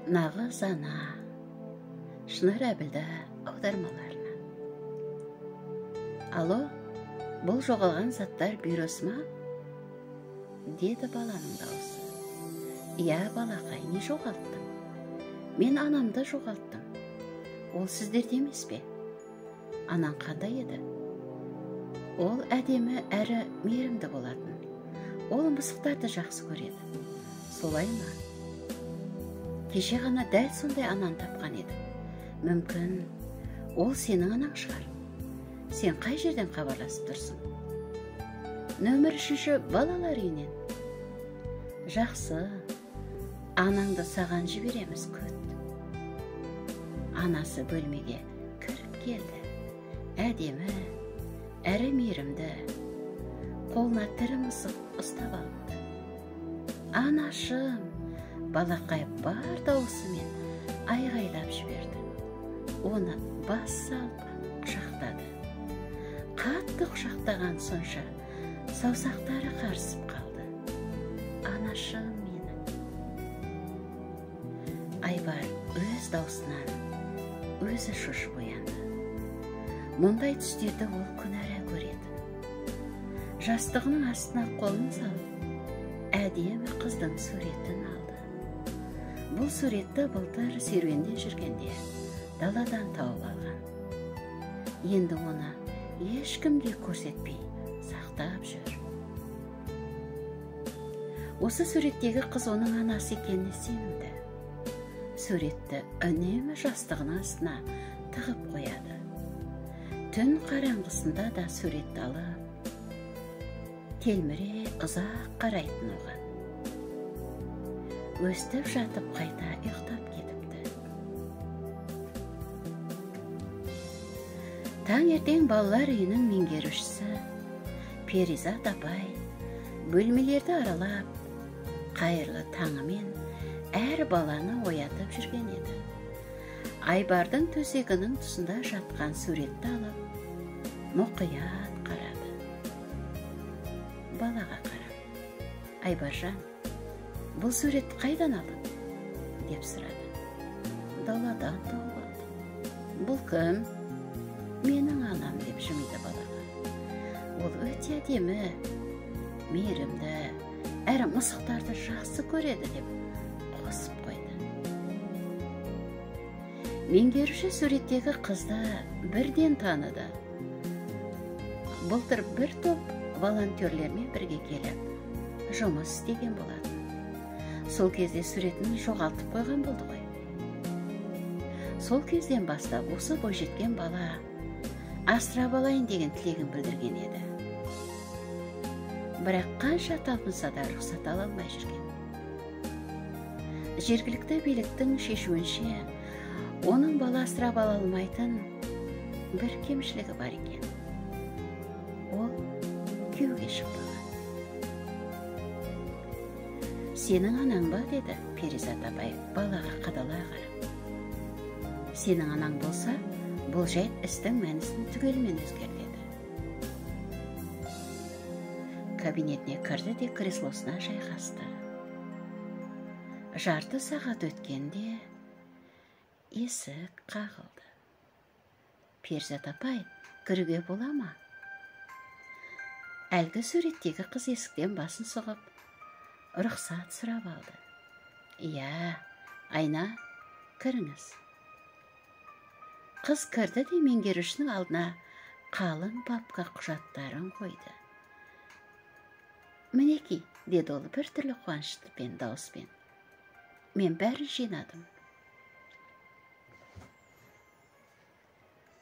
Нағыз ана. Шынар Әбілді аудармаларына. Алло, бұл жоғалған заттар бюросы ма? Деді баланың дауысы. Иә, балақай, не жоғалттың? Мен анамды жоғалттым. Ол сіздерде емес пе? Анаң қандай еді? Ол әдемі әрі мейірімді болатын. Ол мысықтарды жақсы көреді. Солай ма? Кеше ғана дәл сондай ананы тапқан едім. Мүмкін, ол сенің анаң шығар. Сен қай жерден хабарласып тұрсың? Нөмір 3 балалар үйінен. Жақсы, анаңды саған жібереміз, күт. Анасы бөлмеге кіріп келді. Әдемі, әрі мейірімді. Қолына тірі мысық ұстап алыпты. Анашым, балақай бар дауысымен айғайлап жіберді. Оны бас салып құшақтады. Қатты құшақтаған сонша саусақтары қарысып қалды. Анашым менің. Айбар өз даусынан өзі шошып оянды. Мұндай түстерді ол күнара көреді. Жастығының астына қолын салып, әдемі қыздың суретін алды. Бұл суретті былтыр серуенде жүргенде даладан тауып алған. Енді оны ешкімге көрсетпей сақтап жүр. Осы суреттегі қыз оның анасы екеніне сенімді. Суретті үнемі жастығының астына тығып қояды. Түн қараңғысында да суретті алып, телміре ұзақ қарайтын оған. Өстіп жатып қайта ұйықтап кетіпті. Таңертең балалар үйінің меңгерушісі Перизат апай бөлмелерді аралап, қайырлы таңымен әр баланы оятып жүрген еді. Айбардың төсегінің тұсында жатқан суретті алып, мұқият қарады. Балаға қарап, Айбаржан, бұл суретті қайдан алдың? Деп сұрады. Даладан тауып алдым. Бұл кім? Менің анам, деп жымиды балаға. Ол өте әдемі, мейірімді, әрі мысықтарды жақсы көреді, деп қосып қойды. Меңгеруші суреттегі қызды бірден таныды. Былтыр бір топ волонтерлермен бірге келіп, жұмыс істеген болатын. Сол кезде суретін жоғалтып қойған болды ғой. Сол кезден бастап осы бойжеткен бала асырап алайын деген тілегін білдірген еді. Бірақ қанша талпынса да рұқсат ала алмай жүрген. Жергілікті биліктің шешуінше, оның бала асырап ала алмайтын бір кемшілігі бар екен. Ол күйеуге шықпаған. Сенің анаң ба, деді Перизат апай балаға қадала қарап. Сенің анаң болса, бұл жайт істің мәнісін түгелімен өзгертеді. Кабинетіне кірді де креслосына жайғасты. Жарты сағат өткенде есік қағылды. Перизат апай, кіруге бола ма? Әлгі суреттегі қыз есіктен басын сұғып, рұқсат сұрап алды. Иә, Айна, кіріңіз. Қыз кірді де меңгерушінің алдына қалың папка құжаттарын қойды. Мінекей, деді ол бір түрлі қуанышты дауыспен. Мен бәрін жинадым.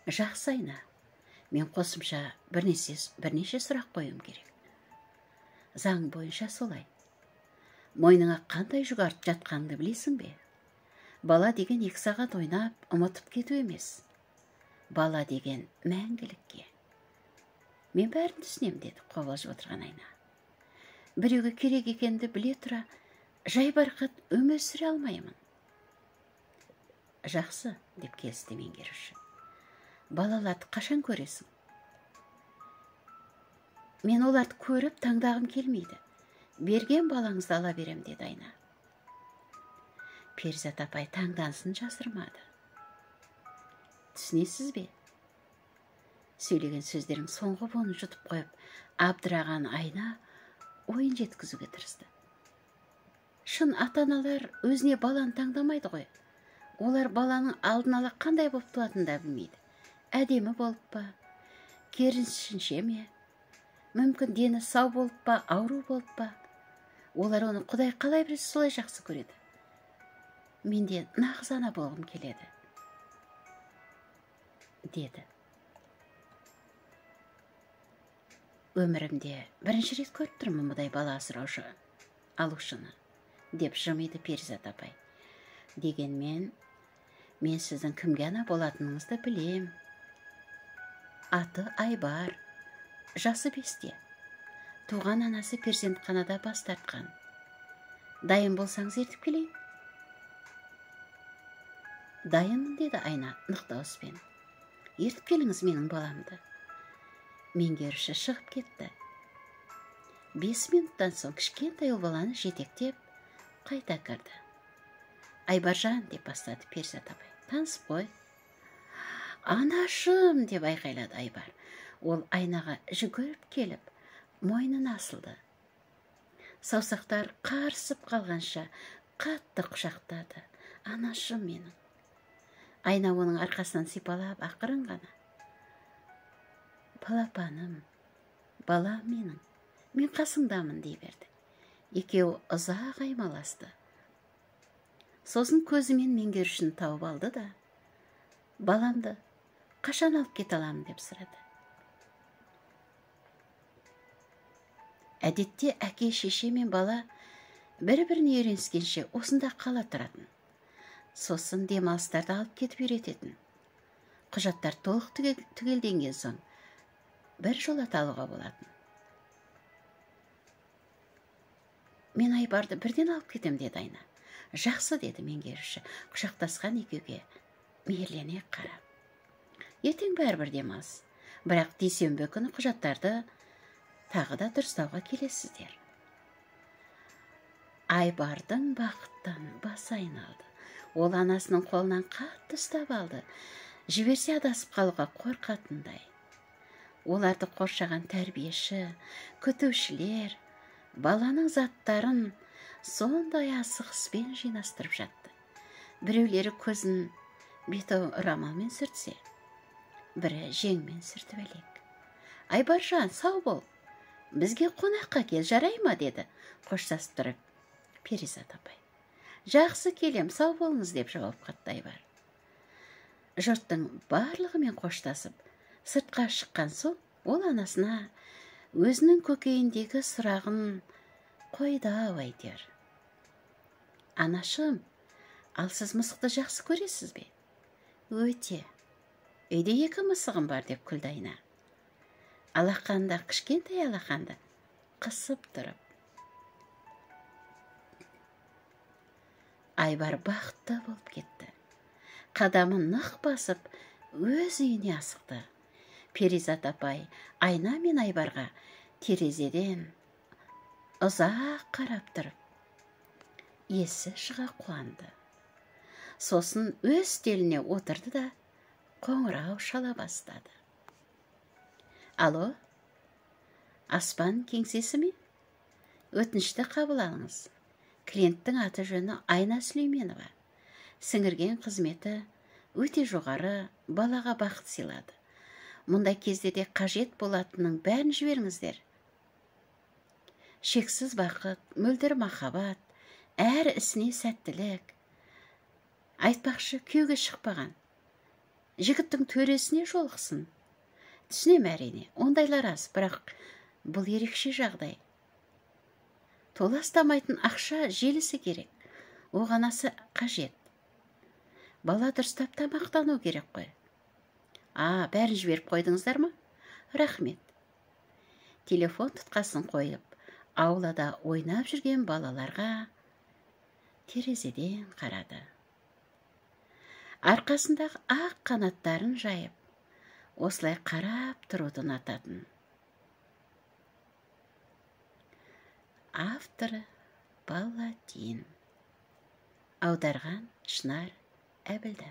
Жақсы, Айна, мен қосымша бірнеше сұрақ қоюым керек. Заң бойынша солай. Мойныңа қандай жүк артып жатқаныңды білесің бе? Бала деген 2 сағат ойнап, ұмытып кету емес. Бала деген мәңгілікке. Мен бәрін түсінем, деді қобалжып отырған Айна. Біреуге керек екенді біле тұра, жайбарақат өмір сүре алмаймын. Жақсы, деп келісті меңгеруші. Балаларды қашан көресің? Мен оларды көріп таңдағым келмейді. Берген балаңызды ала берем, деді Айна. Перизат апай таңданысын жасырмады. Түсінесіз бе? Сөйлеген сөздерін соңғы буынын жұтып қойып, абдыраған Айна ойын жеткізуге тырысты. Шын ата-аналар өзіне баланы таңдамайды ғой. Олар баланың алдын ала қандай болып туатынын да білмейді. Әдемі болып па, керісінше ме, мүмкін дені сау болып па, ауру болып па. Олар оны Құдай қалай білсе солай жақсы көреді. Мен де нағыз ана болғым келеді, деді. Өмірімде бірінші рет көріп тұрмын мұндай бала асыраушы алушыны, деп жымиды Перизат апай. Дегенмен, мен сіздің кімге ана болатыныңызды білем. Аты Айбар, жасы 5-те. Туған анасы перзентханада бас тартқан. Дайын болсаңыз ертіп келейін. Дайынмын, деді Айна нық дауыспен. Ертіп келіңіз менің баламды. Меңгеруші шығып кетті. 5 минуттан соң кішкентай ұл баланы жетектеп қайта кірді. Айбаржан, деп бастады Перизат апай. Танысып қой. Анашым, деп айқайлады Айбар. Ол Айнаға жүгіріп келіп, мойнына асылды. Саусақтар қарысып қалғанша қатты құшақтады. Анашым менің. Айна оның арқасынан сипалап ақырын ғана. Балапаным, балам менің, мен қасыңдамын, дей берді. Екеуі ұзақ аймаласты. Сосын көзімен меңгерушіні тауып алды да, баламды қашан алып кете аламын, деп сұрады. Әдетте әке шеше мен бала бір-біріне үйреніскенше осында қала тұратын. Сосын демалыстарды алып кетіп үйрететін. Құжаттар толық түгелденген соң бір жолата алуға болатын. Мен Айбарды бірден алып кетем, деді Айна. Жақсы, деді меңгеруші, құшақтасқан екеуге мейірлене қарап. Ертең бәрібір демалыс, бірақ дүйсенбі күні құжаттарды тағы да дұрыстауға келесіздер. Айбардың бақыттан басы айналды. Ол анасының қолынан қатты ұстап алды. Жіберсе адасып қалуға қорқатындай. Оларды қоршаған тәрбиеші, күтушілер баланың заттарын сондай асығыспен жинастырып жатты. Біреулері көзін беті орамалмен сүртсе, бірі жеңмен сүртіп әлек. Айбаржан, сау бол, бізге қонаққа кел, жарай ма, деді қоштасып тұрып Перизат апай. Жақсы келем, сау болыңыз, деп жауап қатты Айбар. Жұрттың барлығымен қоштасып, сыртқа шыққан соң, ол анасына өзінің көкейіндегі сұрағын қойды-ау әйтеуір. Анашым, ал сіз мысықты жақсы көресіз бе? Өте. Үйде 2 мысығым бар, деп күлді Айна. Алақанда кішкентай алақанды қысып тұрып. Айбар бақытты болып кетті. Қадамын нық басып, өз үйіне асықты. Перизат апай Айна мен Айбарға терезеден ұзақ қарап тұрып, есі шыға қуанды. Сосын өз үстеліне отырды да қоңырау шала бастады. Алло, Аспан кеңсесі ме? Өтінішті қабыл алыңыз. Клиенттің аты жөні Айна Сүлейменова. Сіңірген қызметі өте жоғары, балаға бақыт сыйлады. Мұндай кезде де қажет болатынның бәрін жіберіңіздер. Шексіз бақыт, мөлдір махаббат, әр ісіне сәттілік. Айтпақшы, күйеуге шықпаған. Жігіттің төресіне жолықсын. Түсінем әрине, ондайлар аз, бірақ бұл ерекше жағдай. Толастамайтын ақша желісі керек, оған асы қажет. Бала дұрыстап тамақтану керек қой. А, бәрін жіберіп қойдыңыздар ма? Рахмет. Телефон тұтқасын қойып, аулада ойнап жүрген балаларға терезеден қарады. Арқасындағы ақ қанаттарын жайып, осылай қарап тұруды ұнататын. Авторы Палладин. Аударған Шынар Әбілда.